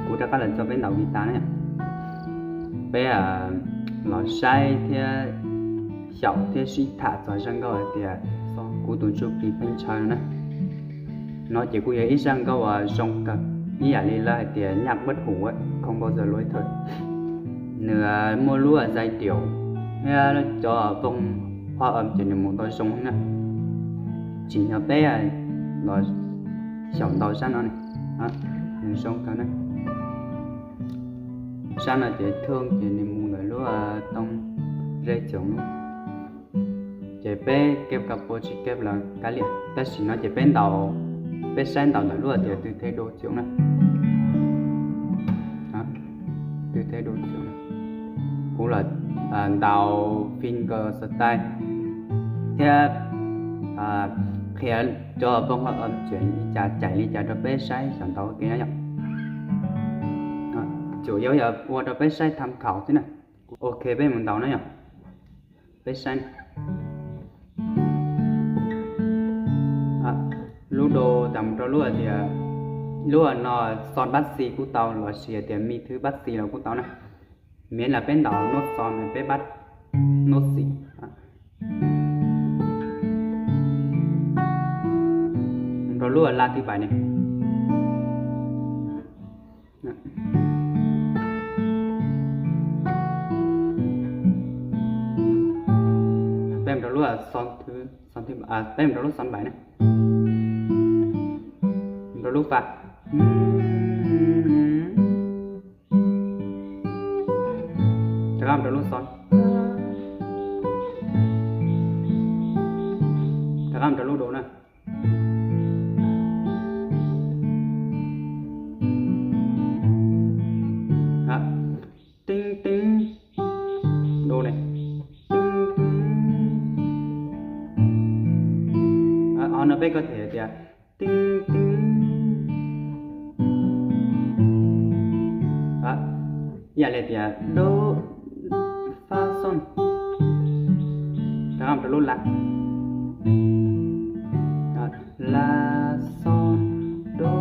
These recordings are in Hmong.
Kuv rov qab los tso peb ntaus guitar na. Peb los saib thiab xyaum thiab sib tham txog zaj nkauj hais tias kuv tus ntsuj plig pheej ntshaw no na. No ces kuj yog ib zaj nkauj uas zoo kawg, ib yam li lawv hais tias nhạc bất hủ, không bao giờ lỗi thời. Nws muaj lub giai điệu thiab cov voo hov ces nws mus tau zoo na. Tsim nyog peb los xyaum ntau zaj no ne, nws zoo kawg na. Zaj no ces thwj ces nws mus ntawm lub too re txoos lub, ces peb keb ka pua tsis keb los kav liam, tab sis no ces peb ntaus, peb saib ntaus ntawm lub tias tư thế đô txoos na. Tư thế đô txoos. Kuv los ntaus finger style thiab qhia cov voo hov tseem li cas, cais li cas rau peb saib xyaum ntau kev na yom. Chủ yếu yog ua rau peb saib tham khảo xwb na. Ok, peb mus ntaus na yom. Peb saib lub đô tas mus rau lub tias, lub no son bát si kuj tau los sis tias mi thứ bát si los kuj tau na. Miễn là peb ntaus nốt son, peb bắt nốt xi. Mus rau lub la thứ bảy ne. Peb mus rau lub son thứ, son thứ, peb mus rau lub son bảy ne. Mus rau lub fa. Rov qab mus rau lub son. Rov qab mus rau lub đô na. Teeb teeb, đô ne. Ho no peb có thể tias teeb teeb. Ib yam li tias đô, fa, son. Rov qab mus rau lub la. La, son, đô.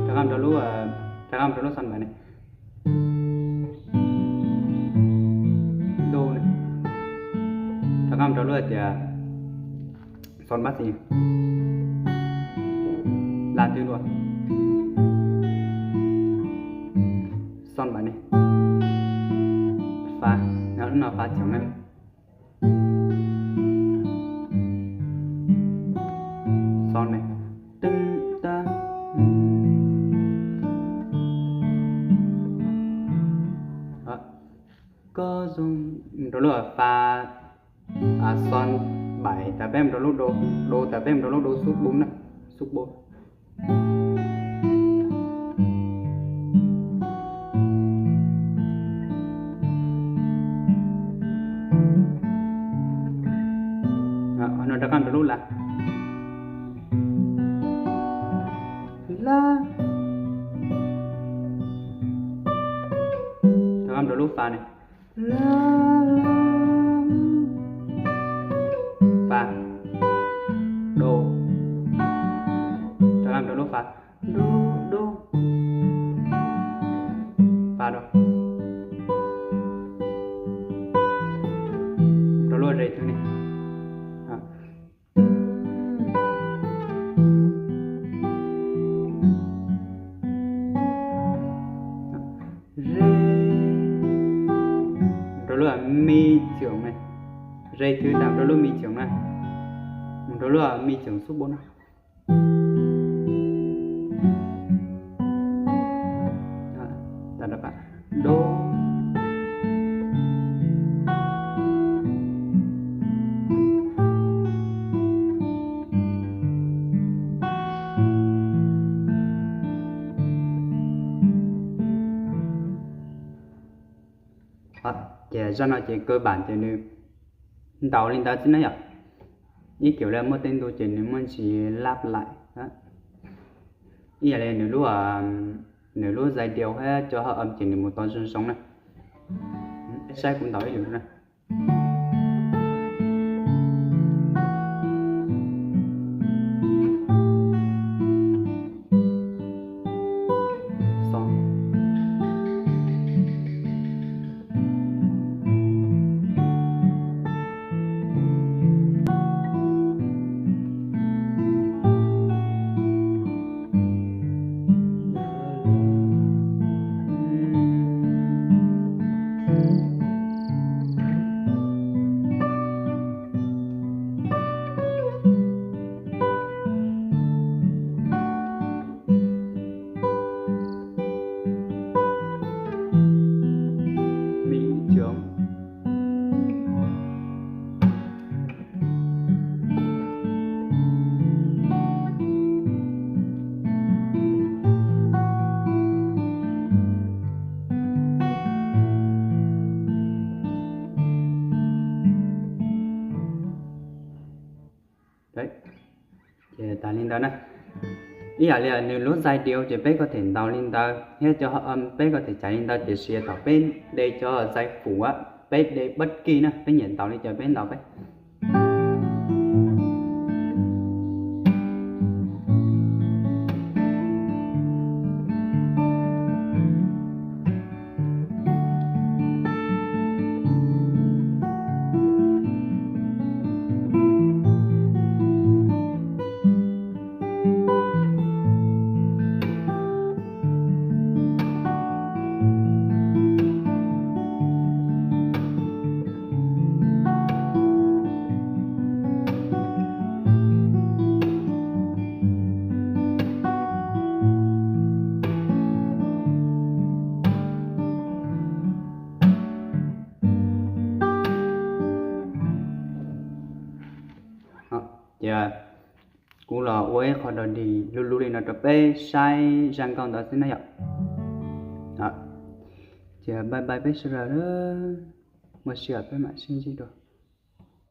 Rov qab mus rau lub, rov qab mus rau lub son bảy ne. Đô ne. Rov qab mus rau lub tias son bát si. La twb dua. Son bảy ne. Fa, lub no fa txoos na. Son ne. Teeb tab. Koj zoo, rau lub fa, son bảy tas peb mus rau lub đô, đô tas peb mus rau lub đô sub bốn na, sub bốn. Ho no rov qab mus rau lub la. La. Rov qab mus rau lub fa ne. La, la. Fa. Đô. Rov qab mus rau lub fa. Đô, đô. Fa đô. Rau lub re twg ne. Re. Rau lub mi txoos ne. Re twg tas rau lub mi txoos na. Mus rau lub mi txoos sub bốn na. Đô. Ces zaj no ces cơ bản ces nws ntaus li ntawd xwb na yom. Ib kiểu li muaj tej ntu ces nws muaj ntsis lab laim. Ib yam li nws lub, nws lub giai điệu thiab cov hợp âm ces nws mus tau zoo zoo na. Saib kuv ntaus ib lwm na. Tas li ntawd na. Ib yam li nws lub zais diav ces peb kuj them ntaus li ntawd thiab, peb kuj them cais li ntawd, tiam sis thaum peb de cov zais fum, peb de pab kij na, peb nyiam ntaus li cas peb ntaus peb. Ces kuv los ua ib qho dog dig luv luv li no rau peb saib zaj nkauj ntawd xwb na yom. Ces bye bye peb sawv daws, muaj sij hawm peb mam sib ntsib dua.